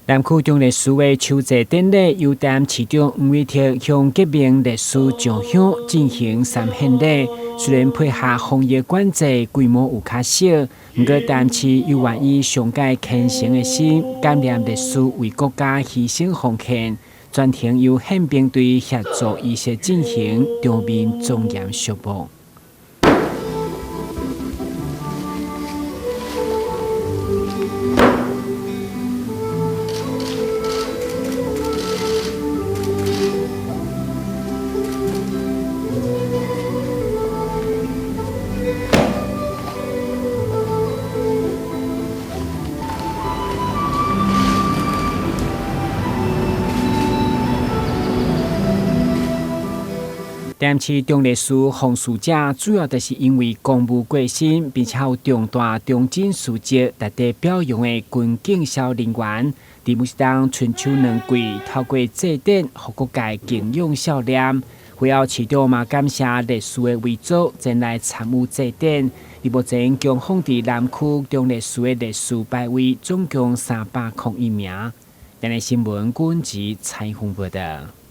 南區忠烈祠的秋祭典禮，由台南市長黃偉哲向革命烈士上香進行三獻禮。雖然配合防疫管制，規模有較小，毋過台南市猶原以上蓋虔誠的心，感念烈士為國家犧牲奉獻。全程由憲兵隊協助儀式進行，場面莊嚴肅穆。台南市忠烈祠奉祀者主要就是因為公務過身，並且有重大忠貞事蹟值得表揚的軍警消人員，佇每一冬春秋兩季，透過祭典，予各界敬仰孝念。會後市長嘛感謝烈士的遺族前來參與祭典。佇目前供奉佇南區忠烈祠的烈士牌位總共301名。台南新聞郭文吉採訪報導。